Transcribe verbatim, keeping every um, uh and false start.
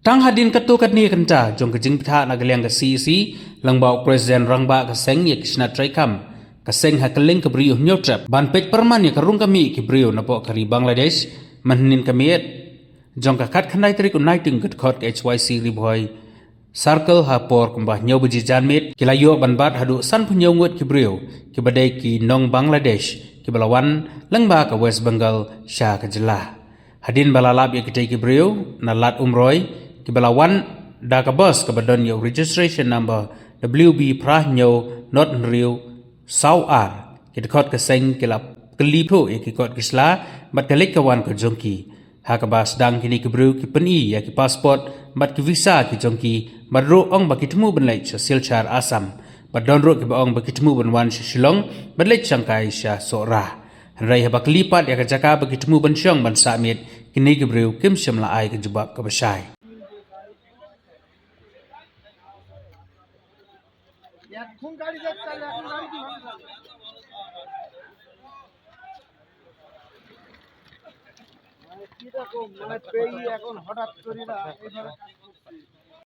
Tang hadien katto katne kynta jong ka jingbthah na ka liang ka C E C, lyngba u President Rangbah ka seng ïa ki shnat treikam ka seng ha kylleng ka Bri u Hynñiewtrep ban peit pyrman ïa ka rung ka mih ki briew napoh ka ri Bangladesh mynhynnin ka miet jong ka khatkhyndai tarik u Naitung ka dkhot ka H Y C Ri Bhoi Circle ha por kumba hynñiew baje janmiet ki la ïoh ban bat haduh sanphew hynñiew ngut ki briew kiba dei ki nong Bangladesh kiba la wan lyngba ka West Bengal sha ka jylla. Hadien ba la lap ïa kitei ki briew na Lad Umroi kiba la wan da ka bus kaba don ïa u registration number W B phra hynñiew not hynriew saw ar, ki dkhot ka seng ki la kylli phuh ïa ki kot ki sla bad ka leit ka wan ka jong ki. Ha kaba sdang kine ki briew ki pyni ïa ki passport bad ki visa ki jong ki bad ruh ong ba ki thmu ban leit sha Silchar Assam bad don ruh kiba ong ba ki thmu ban wan sha Shillong bad leit shangkai sha Sohra. Hynrei haba kylli pat ïa ka jaka ba ki thmu ban shong ban sah miet, kine ki briew kim shym la ai ka jubab kaba shai. এখন গাড়ি যাচ্ছে, এখন গাড়ি কি হবে? মানে কি রকম, মানে পেয়ে এখন হঠাৎ করি না এইভাবে।